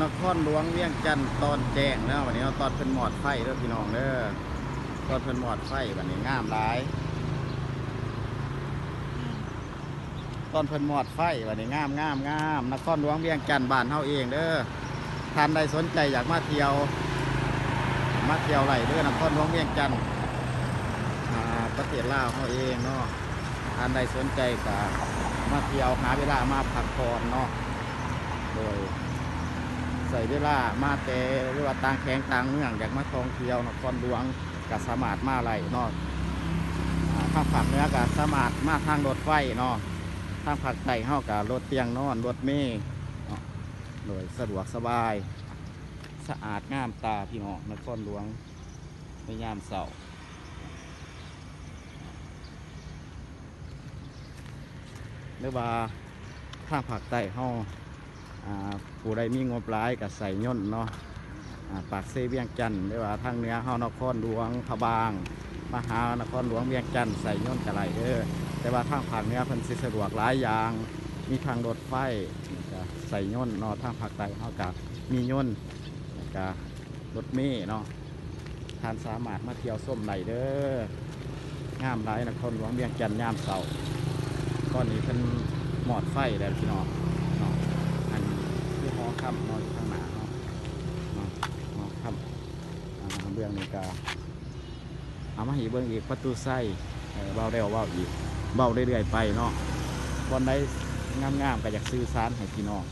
ນະຄອນຫຼວງວຽງຈັນຕອນແຈ້ງເນາະ ບັດນີ້ເນາະ ຕອນເພິ່ນມອດໄຟເດີພີ່ນ້ອງເດີ ຕອນເພິ່ນມອດໄຟບັດນີ້ງາມຫຼາຍ ຕອນເພິ່ນມອດໄຟບັດນີ້ງາມໆໆ ນະຄອນຫຼວງວຽງຈັນບ້ານເຮົາເອງເດີ. ທ່ານໃດສົນໃຈຢາກມາທ່ຽວ ມາທ່ຽວໄດ້ເດີ ນະຄອນຫຼວງວຽງຈັນ ອ່າ ປະເທດລາວເຮົາເອງເນາະ. ທ່ານໃດສົນໃຈກະມາທ່ຽວ ຫາເວລາມາພັກຜ່ອນເນາະ ໂດຍໃຊ້ເວລາມາແຕ່ ຫຼືວ່າຕ່າງແຂວງຕ່າງເມືອງ ຢາກມາທ່ອງທ່ຽວນະຄອນຫຼວງ ກະສາມາດມາໄດ້ເນາະ. ອ່າ ທາງພາກເໜືອກະສາມາດມາທາງລົດໄຟເນາະ ທາງພາກໃຕ້ເຮົາກະລົດຕຽງນອນ ລົດເມເນາະ ໂດຍສະດວກສະບາຍ ສະອາດງາມຕາພີ່ນ້ອງ ນະຄອນຫຼວງໃນຍາມເຊົ້າ ຫຼືວ່າທາງພາກໃຕ້ເຮົາ ອ່າ ຜູ້ໃດມີງົບຫຼາຍກະໃຊ້ຍົນເນາະ ອ່າ ປາກເຊວຽງຈັນ ຫຼືວ່າທາງເໜືອເຮົານະຄອນຫຼວງພະບາງ ມາຫານະຄອນຫຼວງວຽງຈັນ ໃຊ້ຍົນກະໄດ້ເດີ. ແຕ່ວ່າທາງພາກເໜືອເພິ່ນຊິສະດວກຫຼາຍຢ່າງ ມີທາງລົດໄຟ ກະໃຊ້ຍົນເນາະ ທາງພາກໃຕ້ເຮົາກະມີຍົນ ແລ້ວກະລົດເມເນາະ. ທ່ານສາມາດມາທ່ຽວຊົມໄດ້ເດີ ງາມຫຼາຍນະຄອນຫຼວງວຽງຈັນຍາມເຊົ້າ. ຕອນນີ້ເພິ່ນມອດໄຟແລ້ວພີ່ນ້ອງເນາະ ອັນຄືຫໍຄຳເນາະ ຢູ່ຂ້າງໜ້າເຮົາເນາະ ຫໍຄຳ ອ່າ ເບື້ອງນີ້ກະເອົາມາໃຫ້ເບິ່ງອີກ ປະຕູໄຊ ເອີ ເວົ້າແລ້ວເວົ້າອີກ ເວົ້າເລື້ອຍໆໄປເນາະ. ບ່ອນໃດງາມໆກະຢາກສື່ສານໃຫ້ພີ່ນ້ອງ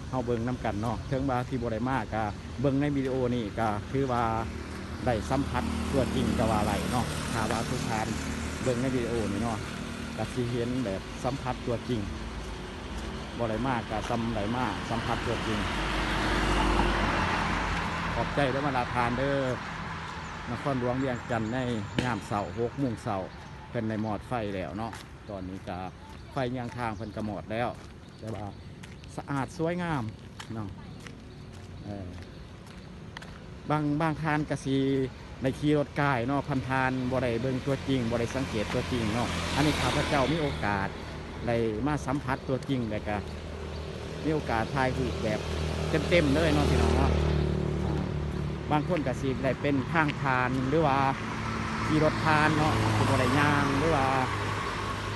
ເຮົາເບິ່ງນຳກັນເນາະ ເຖິງວ່າທີ່ບໍ່ໄດ້ມາກະເບິ່ງໃນວິດີໂອນີ້ ກະຖືວ່າໄດ້ສຳຜັດຕົວຈິງກະວ່າໄດ້ເນາະ. ຖ້າວ່າທຸກທ່ານເບິ່ງໃນວິດີໂອນີ້ເນາະ ກະຊິເຫັນແບບສຳຜັດຕົວຈິງ ບໍ່ໄດ້ມາກະສ່ຳໄດ້ມາສຳຜັດຕົວຈິງ. ຂອບໃຈເດີບັນດາທ່ານເດີ ນະຄອນຫຼວງວຽງຈັນໃນຍາມເຊົ້າ ຫົກໂມງເຊົ້າ ເພິ່ນໄດ້ມອດໄຟແລ້ວເນາະ. ຕອນນີ້ກະໄຟເຍືອງທາງເພິ່ນກະມອດແລ້ວ ແຕ່ວ່າສະອາດສວຍງາມເນາະ ເອີ ບາງ ບາງທ່ານກະຊິໄດ້ຂີ່ລົດກາຍເນາະ ຜ່ານໆ ບໍ່ໄດ້ເບິ່ງຕົວຈິງ ບໍ່ໄດ້ສັງເກດຕົວຈິງເນາະ. ອັນນີ້ຂ້າພະເຈົ້າມີໂອກາດໄດ້ມາສຳຜັດຕົວຈິງ ແລ້ວກະມີໂອກາດຖ່າຍຮູບແບບເຕັມໆເລີຍເນາະ ພີ່ນ້ອງເນາະ. ອ່າ ບາງຄົນກະຊິໄດ້ເປັນທາງຜ່ານ ຫຼືວ່າຂີ່ລົດຜ່ານເນາະ ຊິບໍ່ໄດ້ຍ່າງ ຫຼືວ່າ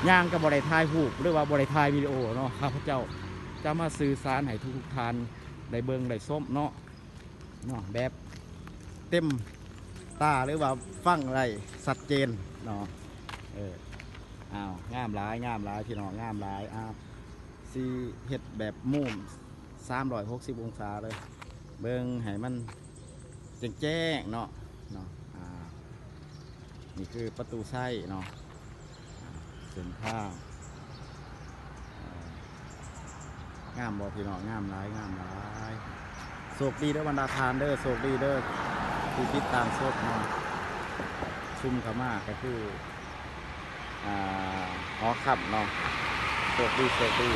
ຍ່າງກະບໍ່ໄດ້ຖ່າຍຮູບ ຫຼືວ່າບໍ່ໄດ້ຖ່າຍວິດີໂອເນາະ. ຂ້າພະເຈົ້າຈະມາສື່ສານໃຫ້ທຸກໆທ່ານໄດ້ເບິ່ງໄດ້ຊົມເນາະ ເນາະ ແບບເຕັມຕາ ຫຼືວ່າຟັງໄດ້ຊັດເຈນເນາະ. ເອີ ອ້າວ ງາມຫຼາຍ ງາມຫຼາຍ ພີ່ນ້ອງ ງາມຫຼາຍ. ອ້າວ ຊິເຮັດແບບມຸມສາມຮ້ອຍຫົກສິບອົງສາເລີຍ ເບິ່ງໃຫ້ມັນແຈ້ງໆເນາະ ເນາະ. ອ່າ ນີ້ຄືປະຕູໄຊເນາະ ອ່າ ເສັ້ນທາງ ອ່າ ງາມບໍ່ພີ່ນ້ອງ? ງາມຫຼາຍ ງາມຫຼາຍ. ໂຊກດີເດີບັນດາທ່ານເດີ ໂຊກດີເດີ ທີ່ຕິດຕາມຊົມເນາະ. ຊຸມເຂົ້າມາກະຄື ອ່າ ຫໍຄຳເນາະ ໂຊກດີ ໂຊກດີ.